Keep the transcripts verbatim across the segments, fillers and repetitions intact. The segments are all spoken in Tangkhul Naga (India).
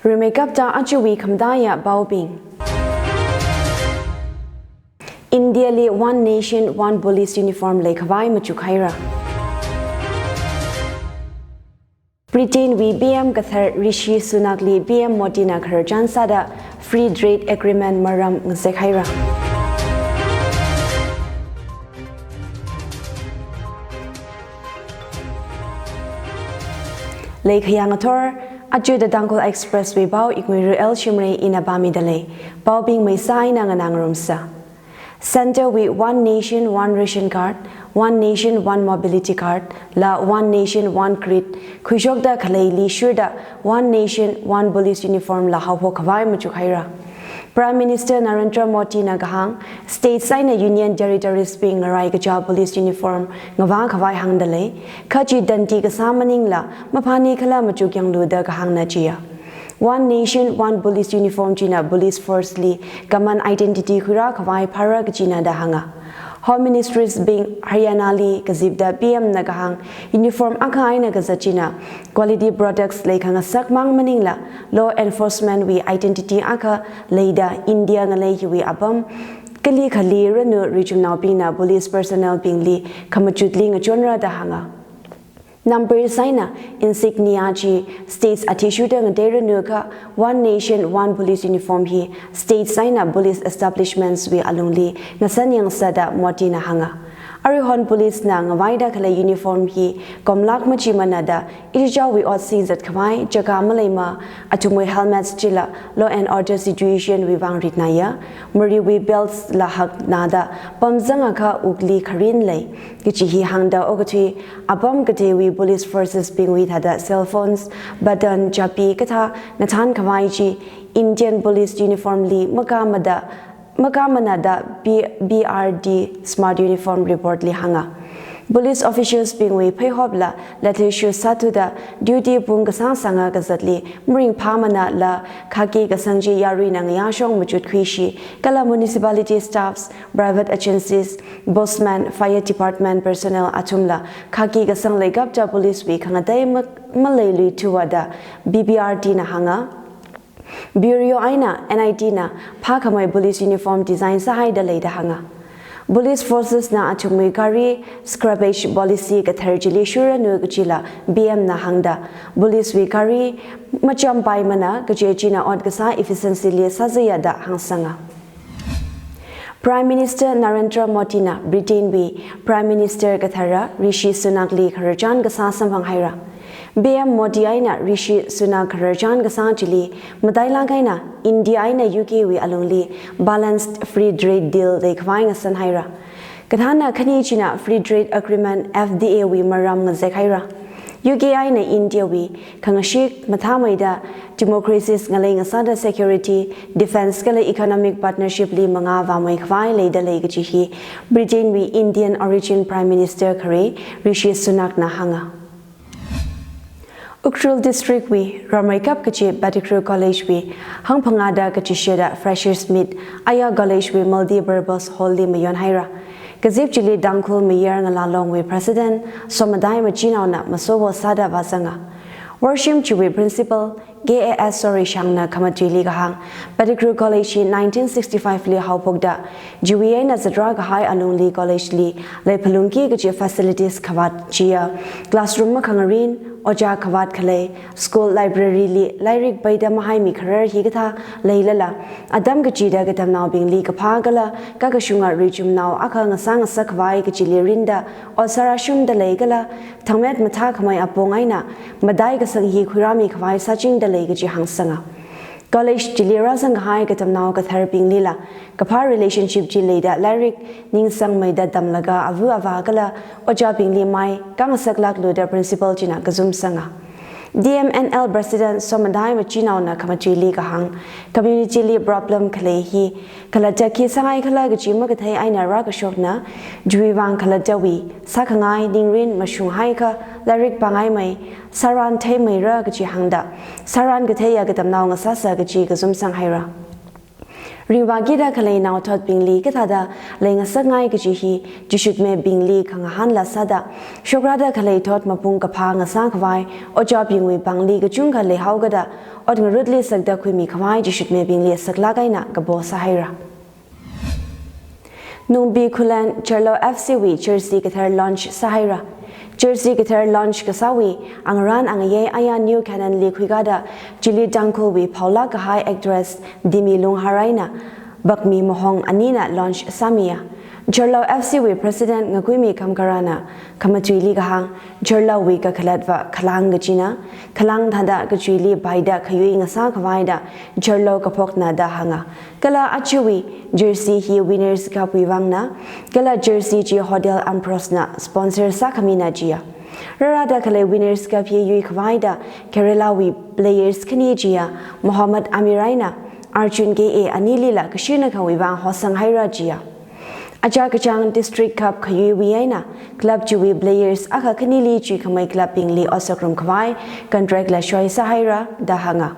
Rimeikapta ajawui khamataiya paobing. India li One Nation, One Police Uniform leikhavai machukhaira. Britain wui P M kathar Rishi Sunak li P M Modi na khararchan sāda Free Trade Agreement maram ngazekhaira. Leikhayang athor, achuda Tangkhul Express wui pao Iknguiru L Shimray ina pāmida lei. Paobing maisā eina nganāngarumsa. Centre wui One Nation, One Ration Card, One Nation, One Mobility Card, la One Nation, One Creed, khuishokda khaleili shurda One Nation, One Police Uniform la haophok khavai machukhaira. Prime Minister Narendra Modi na kahāng, States eina Union Territories bing ngarai kaja police uniform ngavā khavai hāngda lei, kha chi dandi kasā maningla, maphāni khala machukyanglu da kahāngna chiya. One Nation, One Police Uniform china Police Force li common identity khuirā khavai phāra kachina da hānga. Home Ministries bing Haryana li kazipda P M na kahāng, uniform akha eina kazat china quality products leikhangasak mang maningla, law enforcement wui identity akha leida India ngalei hiwui apam kali khali ranu richumnaobingna police personnel bingli khamachutli ngachonra da hānga. Number eina insignia chi States athishurda ngateiranu kha One Nation, One Police Uniform hi States eina police establishments wui alungli ngasan yangsada Modi na hānga. Aruihon police na ngavaida khalei uniform hi komlak machimana da ichichawui otsi zat khavai jaka maleima, athumwui helmets chila law and order situation wui vang ritnaya, mariwui belts la haknada pamzangakha wukli kharin lei. Kachi hi hāngda okathui apam kateiwui police forces bingwui thāda cell phones, button, chabi kathā ngathān khavai chi Indian police uniform li makamada, makamana da B-, B R D Smart Uniform Report li hānga. Police officials bingwui pheihopla lathishur sāthuda duty pung kasāng sānga kazatli maringphāmana la khaki kasang chi yaruina ngayāshong machutkhuishi, kala municipality staffs, private agencies, postman, fire department personnel athumla khaki kasang leikapta police wui khangatei ma-, maleiluithuwa da B P R D na hānga. Bureau eina N I T na phākhamei police uniform design sāhaida lei da hānga. Police forces na athumwui gari scrappage policy kathar chili shuranu kachila P M na hāngda, police wui gari machampaimana kaje china ot kasā efficiency li sāzaya da hāngsanga. Prime Minister Narendra Modi na Britain wui Prime Minister kathara Rishi Sunak li khararchan kasā samphanghaira. P M Modi eina Rishi Sunak khararchan kasā chili matailāk eina India eina U K wui alungli balanced free trade deal leikhavai ngasanhaira. Kathāna khani china Free Trade Agreement, F T A wui maram ngazekhaira. U K eina India wui khangashik mathāmeida democracies ngalei ngasāda security, defense kala economic partnership li mangā vāmei khavai leida lei kachi hi Britain wui Indian origin Prime Minister khare Rishi Sunak na hānga. Ukhrul District wui ramreikap kachi Pettigrew College wui hangphangāda kachishida Freshers Meet aya college wui multi-purpose hall li mayonhaira. Kazip chili Tangkhul Mayar Ngala Long wui President Sommadai Machinao na masowo sāda vāzanga. Worshim chiwui Principal K A S Sorishang na khamatuili kahāng, Pettigrew College hi nineteen sixty-five li haophokda, chiwui eina zatra kahai alungli college li leiphalungki kachi facilities khavāt chiya, classroom makhangarin, ojā khavāt khalei, school library li lairik peida mahaimi kharar hikathā leilala, atam kachida katamnaobingli kaphā kala kakashunga richumnao akha ngasā ngasak khavai kachili rinda ot sārāshungda lei kala thangmet mathākhamei apong eina madai kasang hi khuirāmi khavai sāchingda lei kachi hāngsanga. College chili rāzang kahai katamnao katharbinglila kaphā relationship chi leida lairik ningsangmeida tamlaga ava avā kala ojābingli mai kangasaklāklu da Principal china kazumsanga. T M N L President Sommadai Machinaona khamatuili kahāng, community li problem khalei hi khalatta khi sāngaikhala kachi makathei eina rākashokna, chiwui vang khalattawui sākhangai ningrin mashunghaikha lairik pāngaimei, sāran theimeira kachi hāngda, sāran katheiya katamnao ngasāsa kachi kazumsanghaira. Ringvākida khalei naothotbingli kathāda leingasakngai kaji hi chishutmebingli khangahānla sāda, shokrada khalei thot mapung kaphā ngasā khavai ojābingwui pāngli kachungkha leihaokada, ot ngarutli sakda khuimi khavai chishutmebingli saklāk eina kapo sāhaira. Nungbi Khullen Charlo F C wui jersey kathar launch sāhaira. Jersey kathar launch kasāwui angarān angayei aya New Canaan li khuikada, chili Tangkhulwui phaolāk kahai actress Dimi Lunghar eina Bakmi Mahong anina launch sāmiya. Charlo F C wui President Ngakuimi Khamkharana khamatuili kahāng, Charlowui kakhalatva khalāng kajina, khalāng thāda kachuili paida khayui ngasā khavaida Charlo kaphokna da hānga. Kala ajawui jersey hi Winners Cup wui vangna, kala jersey chi Hotel Ambrose na sponsor sākhamina jiya. Rārada khalei Winners Cup hi yuikhavaida Kerala wui players khani chiya Mohammad Amir eina Arjun K A anilila kashinna khawui vang hosanghaira jiya. Aja kachāng District Cup khayuiwui eina club chiwui players akha khanili chuikhamei club bingli otsak rumkhavai contract la shoi sāhaira da hānga.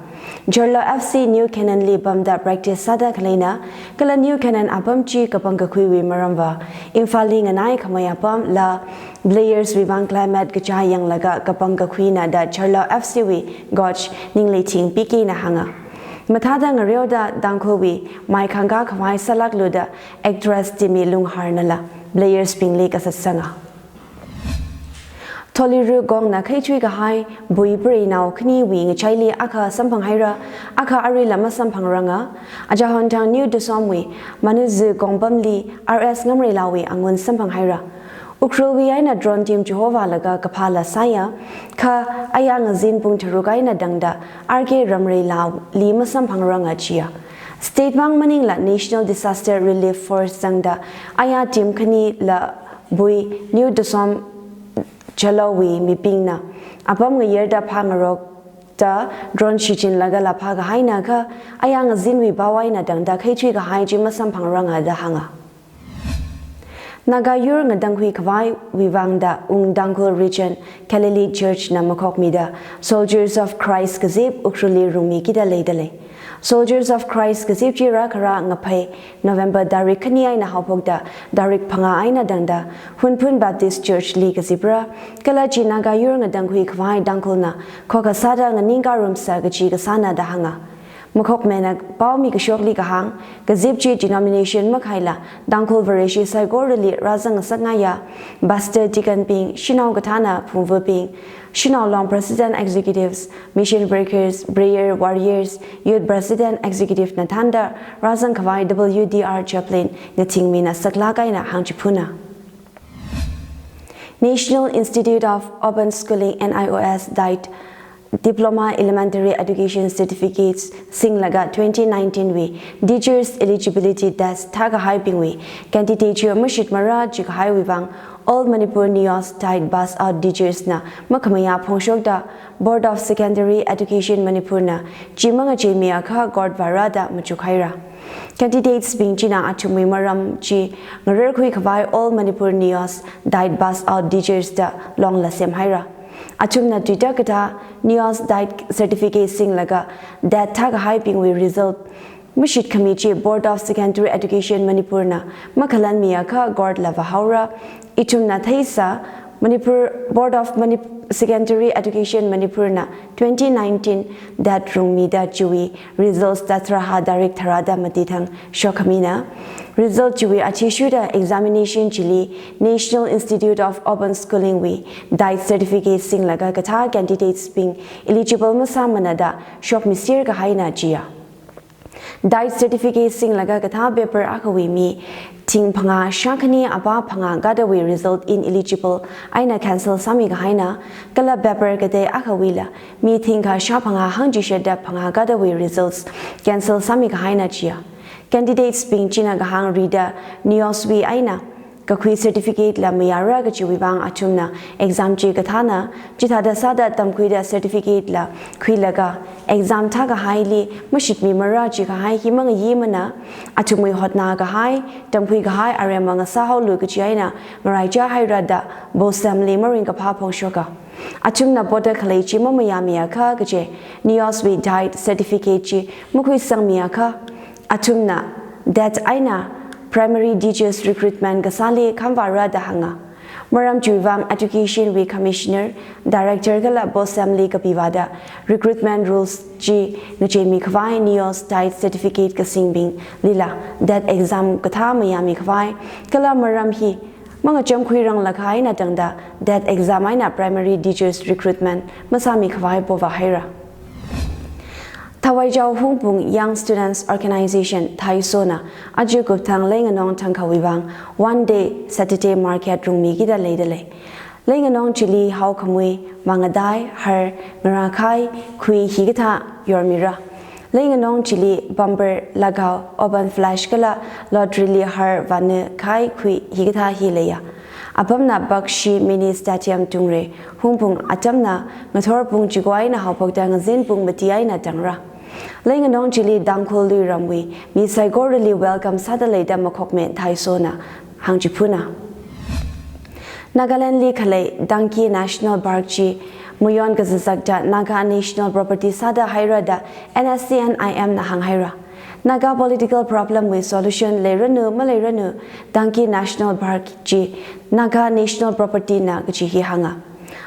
Charlo F C New Canaan li pamda practice sāda khaleina, kala New Canaan apam chi kapangkakhuiwui maramva Imphal li nganaikhamei apam la players wui vang climate kachā yanglaga kapangkakhuina da Charlo F C wui coach Ningleithing P K na hānga. Mathāda ngareoda Tangkhulwui mai khangkā khavai sālāklu da actress Dimi Lunghar nala players bingli kasatsanga. Tholiru kongna khaithui kahai bui preinao khaniwui ngachaili akha samphanghaira, akha aruila masamphangranga. Aja Honthang New Tusom wui Manuzu Kongpamli R S Ngamreilaowui angun samphanghaira. Ukhrulwui eina drone team chihovālaga kaphāla sāya, kha aya ngazin pung tharuk eina tangda R K Ramreilaoli masamphangranga jiya. State mang maningla National Disaster Relief Force zangda aya team khanila bui New Tusom Charlowui mibingna apam ngayerda phāngarokda drone shichinlagala phākahaina, kha aya ngazinwui pao eina tangda khaithui kahai chi masamphangranga da hānga. Naga yur ngatangkhui khavaiwui vangda Ung Tangkhul Region Galilee Church na makhokmida Soldiers of Christ kazip Ukhrulli rungmikida leidalei. Soldiers of Christ kazip chi rākhara ngaphei November tarik khani eina haophokda tarik phangā eina tangda Hunphun Baptist Church li kazipra, kala chi Naga yur ngatangkhui khavai Tangkhulna khokkha sāda nganingkā rumsa kachi kasāna da hānga. Makhokmena pao mikashokli kahāng, kazip chi denomination makhaila Tangkhul Vareshi saikorali rāzang ngasakngaiya, pastor deacon bing, shanao kathāna phungvabing, shanao long president executives, mission breakers, prayer warriors, youth president executive na thānda rāzang khavai W D R chaplain Ngathingmina saklāk eina hāngchiphuna. National Institute of Open Schooling, N I O S, DIET Diploma Elementary Education Certificates singlaga twenty nineteen wui Teachers Eligibility Test thākahaibingwui candidate chi mashitmara jikahaiwui vang All Manipur NIOS DIET pass out teachers na makhamayā phongshokda Board of Secondary Education Manipur na chi mangacheimiakha court vāra da machukhaira. Candidates bing china athumwui maram chi ngararkhui khavai All Manipur NIOS DIET pass out teachers da longla semhaira. Athumna tuida kathā NIOS DIET certificate singlaga TET thākahaibingwui result mashitkhami chi Board of Secondary Education Manipur na makhalanmiakha court la vāhaora. Ithumna theisa Manipur Board of Manip-, Secondary Education Manipur na twenty nineteen TET rungmida chiwui results da tharāhā tarik tharāda matithang shokkhamina. Result chiwui athishurda examination chili National Institute of Open Schooling wui DIET certificate singlaga kathā candidates bing eligible masāmana da shokmiser kahaina jiya. DIET certificate singlaga kathā paper akhawui mi thing phangā shākhani apā phangā kadawui result ineligible eina cancel sāmikahaina, kala paper katei akhawuila mi thingkha shāphangā hangchishatda phangā kadawui results cancel sāmikahaina jiya. Candidates bing china kahāng rida NIOS wui eina kakhui certificate la mayāra kachiwui vang athumna exam chi kathāna, chithāda sāda tamkhuida certificate la khuilaga exam thākahaili mashitmimara jikahai hi mangayimana, athumwui hotnakahai, tamkhuikahai aremma ngasāhaolu kachi eina ngaraichāhaira da bosemli maringkaphā phongshoka. Athumna poda khalei chi mamayāmiakha kaje NIOS wui DIET certificate chi makhuisangmiakha, athumna TET eina primary teachers recruitment kasāli khamvāra da hānga. Maram chiwui vang Education wui Commissioner, Director kala BOSEM li kapivāda recruitment rules chi ngacheimi khavai NEOS, TET certificate kasingbinglila TET exam kathā mayāmi khavai, kala maram hi mangachemkhuirang laka eina tangda TET exam eina primary teachers recruitment masāmi khavai povāhaira. Thawaichao Hungpung Young Students Organization, THYSO na aja kupthang Leinganong thangkhawui vang one day Saturday market rungmikida leidalei. Leinganong chili haokhamui, mangadai, har, ngarākhai, khui hikathā yormira. Leinganong chili bumper, lakhao, open flash kala lottery li har vāna khai khui hikathā hi leiya. Apamna Bakshi Mini Stadium tungre, Hungpung atamna ngathor pung chiko eina haophokda ngazin pung mati eina tangra. Leinganong chili Tangkhul luiramwui mi saikorali welcome sāda leida makhokme THYSO na hāngchiphuna. Nagaland li khalei Dangki National Park chi mayon kazakzakda Naga National Property sāda haira da NSCN IM na hānghaira. Naga political problem wui solution leiranu maleiranu, Dangki National Park chi Naga National Property na kachi hi hānga.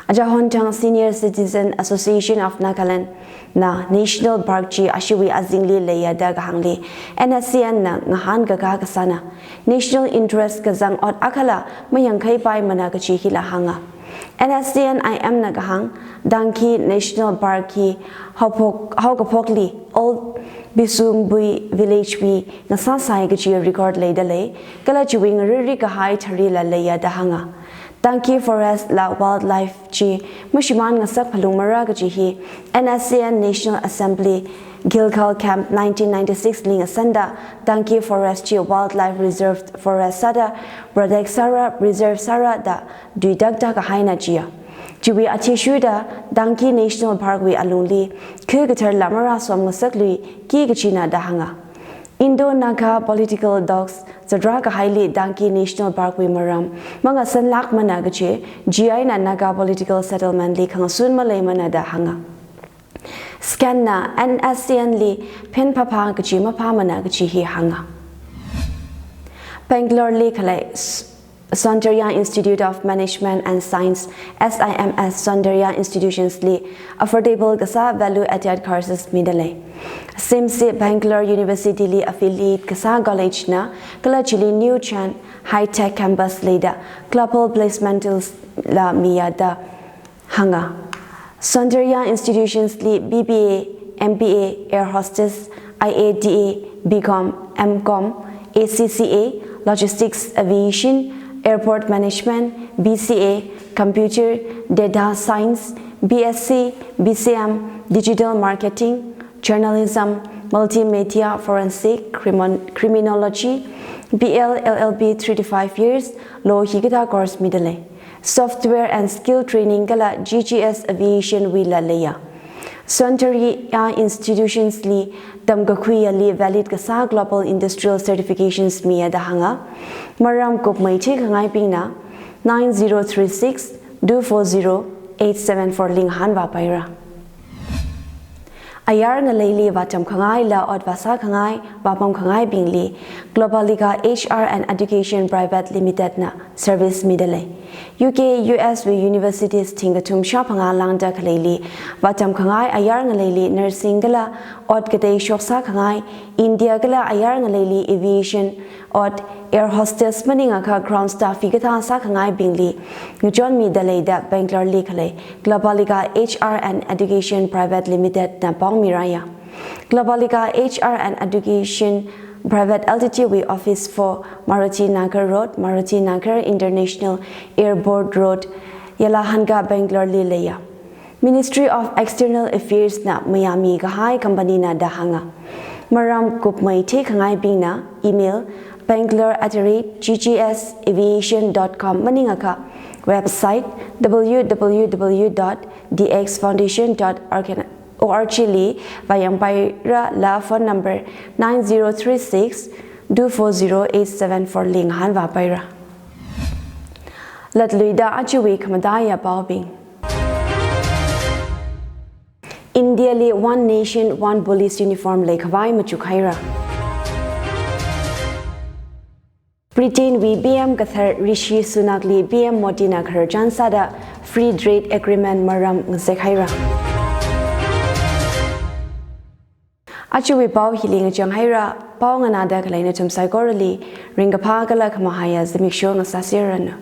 Aja honthang Senior Citizen Association of Nagaland na National Park chi ashiwui azingli leiya da kahāngli NSCN na ngahānkaka kasāna. National interest kazang ot akhala mayangkhaipaimana kachi hila hānga. NSCN IM na kahāng, Dangki National Park hi haophok, haokaphokli Old Bisumbui Village wui ngasāsai kachi record leidalei, kala chiwui ngariri kahai tharila leiya da hānga. Dangki Forest la wildlife chi mashimān ngasak phalungmara kachi hi NSCN National Assembly Gilgal Camp nineteen ninety-six li ngasanda Dangki Forest chi wildlife reserve forest sāda protect sāra, preserve sāra da tuitakta kahaina chiya. Chiwui athishurda Dangki National Park wui alungli khi kathar lamara som ngasaklui ki kachina da hānga. Indo-Naga political talks zatrā kahaili Dangki National Park wui maram mangasanlākmana kachi, chieina Naga political settlement li khangasun maleimana da hānga. SCAN na NSCN li phenphapha kachi maphāmana kachi hi hānga. Bangalore li khalei S-, Soundarya Institute of Management and Science, SIMS Soundarya Institutions li affordable kasā value added courses midalei. SIMS hi Bangalore University li affiliate kasā college na, kala chili new gen high tech campus leida global placement tools la miya da hānga. Soundarya Institutions li BBA, MBA, Air Hostess, IATA, BCom, MCom, ACCA, Logistics, Aviation, Airport Management, BCA, Computer, Data Science, BSc, BCM, Digital Marketing, Journalism, Multimedia, Forensic, Crimon-, Criminology, BL, LLB three to five years, Law hikathā course midalei. Software and Skill Training kala GGS Aviation wuila leiya. Soundarya Institutions li tamkakhuiyali valid kasā Global Industrial Certifications miya da hānga. Maram kupmeithui khangaibingna nine zero three six two four zero eight seven four li ngahānvāpaira. Ayar ngaleili vātamkhangai la ot vāsākhangai, vāpamkhangaibingli Globalica HR and Education Private Limited na service midalei. UK, US wui universities thingkathum shāphangā lāngda khaleili vātamkhangai ayar ngaleili nursing kala ot katei shoksākhangai, India kala ayar ngaleili aviation ot, air hostess maningakha ground staff hikathā sākhangaibingli ngachonmidalei da Bangalore li khalei Globalica HR and Education Private Limited na paomiraya. Globalica HR and Education Private Limited wui office four Maruti Nagar Road, Maruti Nagar International Airport Road, Yelahanka, Bangalore li leiya. Ministry of External Affairs na mayāmi kahai company na da hānga. Maram kupmeithui khangaibingna email bangalore at the rate GGS aviation dot com maningakha website www dot dxfoundation dot org li vāyangpaira la phone number nine zero three six two four zero eight seven four li ngahānvāpaira. Latluida ajawui khamataiya paobing. India li One Nation, One Police Uniform leikhavai machukhaira. Britain wui P M kathar Rishi Sunak li P M Modi na khararchan sāda Free Trade Agreement maram ngazek haira. Ajawui pao hili ngachang haira, pao nganāda khalei nathum saikorali ringkaphā kala khamahaiya zimiksho ngasāserranu.